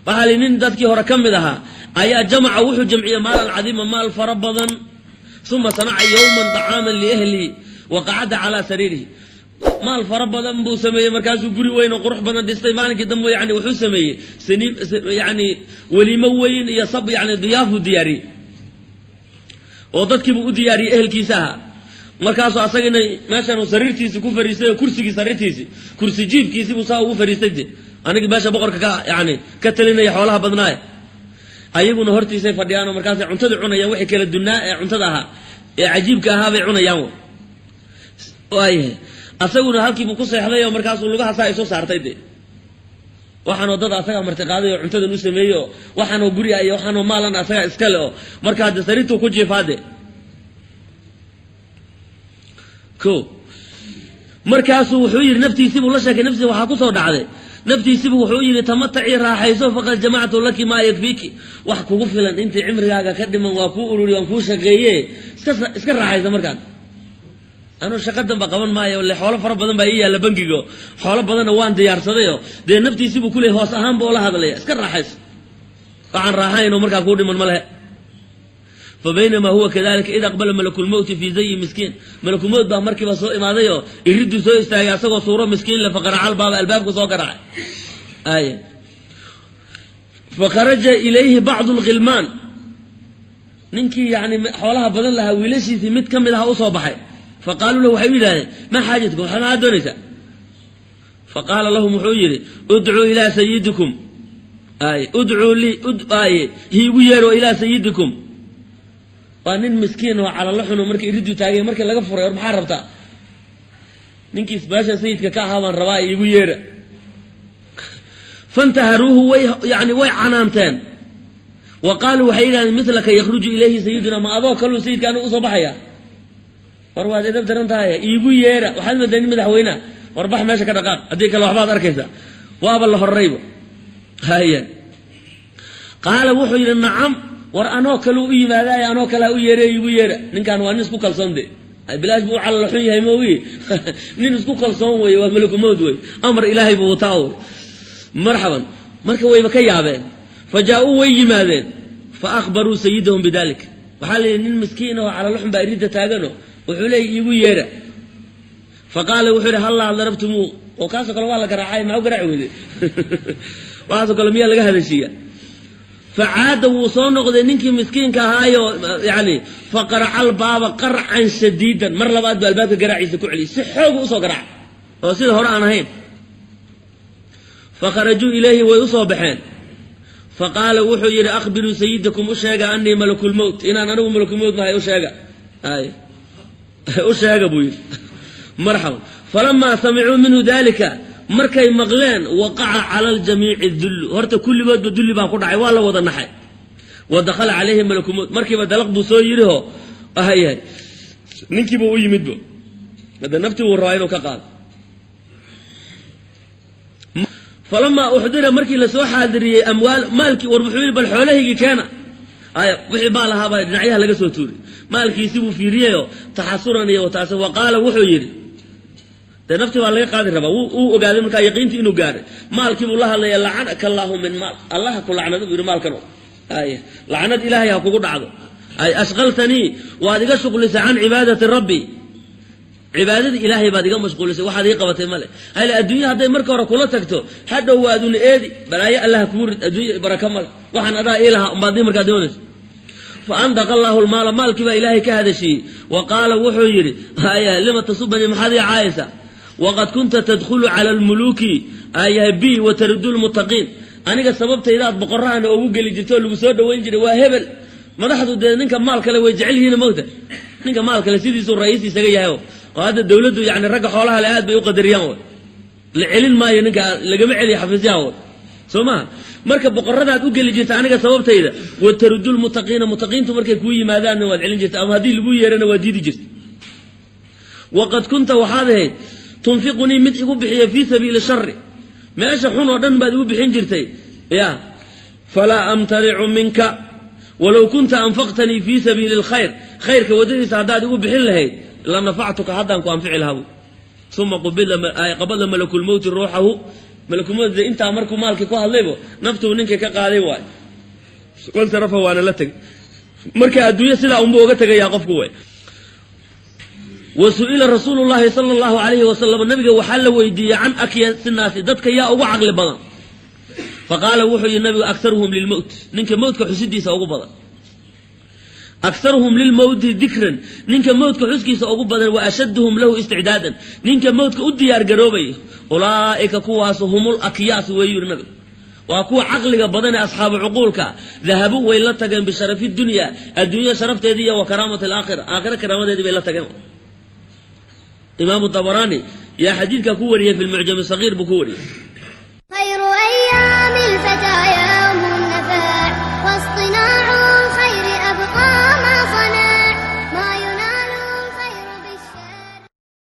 Waxaa li nin dadkii hore ka mid ahaa ayaa jamaca wuxuu jamciyey maalan cadiima, maal fara badan. Uma sanaca yowman dacaaman liahlihi wa qacada calaa sariirihi. Maal fara badan buu sameeyey, markaasuu guri weyn oo qurux badan dhistay. Maalinkii dambe yani wuxuu sameeyey yani weliimo weyn iyo sab, yani diyaafuu diyaariyey oo dadkiibuu u diyaariyey ehelkiisa ahaa. Markaasuu asagina meeshanuu sariirtiisi ku fariistay oo kursigii sariirtiisi kursi jiifkiisii buu saa ugu fariistay. De anigii meesha boqorka ka yani ka talinaya xoolaha badnaaya, ayaguna hortiisay fadhiyaanoo markaasay cuntadii cunayaan. Wixii kala dunnaa ee cuntada ahaa ee cajiibka ahaa bay cunayaan. Waayahay, asaguna halkiibuu ku seexday oo markaasuu lugaha saa isu saartay. De waxaanoo dad asagaa martiqaaday oo cuntadan u sameeyey oo waxaanoo guri ah iyo waxaanoo maalan asagaa iskale oo markaa de sariirtuu ku jiifaa de ko. Markaasuu wuxuu yidhi, naftiisiibuu la sheekay, naftiisi waxaa kusoo dhacday, naftiisibu wuxuu yidhi: tamatacii, raaxayso, faqad jamactu laki maa yakfiiki, wax kugu filan intii cimrigaaga ka dhiman waa kuu ururi, waan kuu shaqeeye, iska raaxaysa. Markaan anuu shaqa danba qaban maayo, le xoolo fara badan baa ii yaalla bangigo, xoolo badanna waan diyaarsadayo. Dee naftiisibuu kuley hoos ahaan buu la hadlaya: iska raaxayso, waxaan raaxayno markaa kuu dhiman ma lehe. Fa baynamaa huwa kadalika id aqbala malakulmowti fii zayi miskiin. Malakulmowt baa markiiba soo imaadayoo iriduu soo istaagay asagoo suuro miskiin le. Faqaraca albaaba, albaabku soo garaacay. Ay fakharaja ilayhi bacdu lkhilmaan, ninkii yani xoolaha badan lahaa wiilashiisii mid ka mid aha usoo baxay. Faqaaluu lahu, waxay u yidhahdeen: maa xaajatkum, maxaad doonaysaa? Faqaala lahum, wuxuu yidhi: udcuu ilaa sayidikum, ay udcuu lii, ay hiigu yeero ilaa sayidikum. Waa nin miskiin oo calalo xuno. Markii iriduu taagay, markii laga furay: war maxaa rabtaa? Ninkiis meesha sayidka ka ahaa baan rabaa, iigu yeera. Fantaharuuhu, way yani way canaanteen. Wa qaaluu, waxay yidhahdeen: milaka yakhruju ilayhi sayiduna, ma adoo kaluu sayidka anigu usoo baxaya? War waad edab daran tahay, iigu yeera, waxaad moodaa nin madaxweyneha. War bax, meesha ka dhaqaaq, haddii kale waxbaad arkaysaa. Waaba la horrayba. Haya, qaala, wuxuu yidhi: nacam, war anoo kaleu u yimaadaay, anoo kalea u yeere, iigu yeera. Ninkaan waa nin isku kalsoon de, bilaash buu u calala xun yahay moogi, nin isku kalsoon wey, waa malakumowd wey, amar ilaahay buu wataa wey. Marxaban, marka wayba ka yaabeen. Fa jaa-uu, way yimaadeen. Fa akhbaruu sayidahum bidalik. Waxaa la yidhi: nin miskiin oo calalo xun baa iridda taagano, wuxuu leeyay iigu yeera. Fa qaala, wuxuu yidhi: hallaa darabtumuu? Oo kaasoo kale waa la garaacay, maxaa u garaaci weyde? Waxaasoo kale miyaa laga hadashiiya? Facaada, wuu soo noqday ninkii miskiinka ahaayo, yani faqaraca albaaba qarcan shadiidan. Mar labaad buu albaabka garaaciisa ku celiyay, si xoogu usoo garaaca oo sida hore aan ahayn. Fakharajuu ilayhi, way usoo baxeen. Faqaala, wuxuu yidhi: akhbiruu sayidakum, u sheega, anii malakulmowt, inaan anigu malakulmowt nahay u sheega, ay u sheega buu yidhi. Marxaban, falamaa samicuu minhu dalika, markay maqleen, waqaca cala aljamiici dullu, horta kulligoodba dulli baa ku dhacay, waa la wada naxay. Wa dakhala calayhi malakumowt, markiiba dalaq buu soo yidhiho ahayahay, ninkiiba u yimidbo, hadda naftii wuu rabaa inuu ka qaado. Falamaa uxdira, markii lasoo xaadiriyey amwaal, maalkii, war wuxuu yidhi: bal xoolahaygii keena. Ay wixii maal ahaabaa dhinacyaha laga soo tuuray. Maalkiisii buu fiiriyeyoo taxasuran iyo wataas. Wa qaala, wuxuu yidhi: dee naftii baa laga qaadi rabaa, wuu ogaaday markaa yaqiintii inuu gaaray. Maalkii buu la hadlaya: lacanaka allaahu min maal, allaha ku lacnado buu yidhi, maalkan ay lacnad ilaahay ha kugu dhacdo. Ay ashqaltanii, waad iga shuqlisay, can cibaadati rabbi, cibaadadii ilaahay baad iga mashquulisay, waxaad ii qabatay male. Hale adduunya hadday marka hore kula tagto, hadhow waaduna eedi, balaayo allaha kugu rid, adduunya baraka male, waxaan adaa ii lahaa umbaad markaa doonaysa. Fa andaqa allaahu lmaala, maalkii baa ilaahay ka hadashiiyey. Wa qaala, wuxuu yidhi: haya lima tasubanii, maxaad ii caayaysaa? Waqad kunta tadkhulu cala almuluuki ayahay bi wa tarudu lmuttaqiin, aniga sababtaydaad boqorahana ugu geli jirto oo lagu soo dhawayn jiray. Waa hebel, madaxdu dee ninka maal kale way jecel yihiin, mogta ninka maal kale sidiisuu ra'iis isaga yahay oo hadda dawladdu yani ragga xoolaha le aad bay u qadariyaan, way la celin maayo, ninka lagama celiyo xafiisyaha way, soo maha? Marka boqoradaad u geli jirta aniga sababtayda, wa tarudu lmuttaqiina, muttaqiintu markay kuu yimaadaanna waad celin jirta, ama haddii lagu yeerana waad diidi jirta. Waqad kunta, waxaad ahayd, tunfiqunii, mid igu bixiya, fii sabiili shari, meesha xun oo dhan baad igu bixin jirtay. Ya falaa amtanicu minka, walow kunta anfaqtanii fii sabiili lkhayr, khayrka waddadiisa haddaad igu bixin lahayd, la nafactuka, haddaan ku anfici lahaa. Uma qabada malakulmowti ruuxahu. Malakumowd dee intaa markuu maalkii ku hadlaybo naftuu ninkii ka qaaday waay, wansarafa waana la tegay. Marka adduunyo sidaa unbuu uga tegayaa qofku way. Wa su'ila rasuulu llahi sala allahu alayhi wasalam, nabiga waxaa la weydiiyey can akyasi naasi, dadka yaa ugu caqli badan. Faqaala wuxuu yihi nabigu: akharuhum lilmowt, ninka mowtka xusidiisa ugu badan. Akharuhum lilmowti dikran, ninka mowtka xuskiisa ugu badan. Wa ashaduhum lahu isticdaadan, ninka mowtka u diyaar garoobaya. Ulaa'ika kuwaasu humul akyaas weeyu yihi nabigu, waa kuwa caqliga badan ee asxaabu cuquulka. Dahabuu way la tageen bisharafi dunya, adduunya sharafteedii, iyo wa karaamati alaakhira, aakhira karaamadeedii bay la tageen. Imaamu Dabaraani yaa xadiidka ku wariyey, fi lmucjam sagiir buu ku wariyey.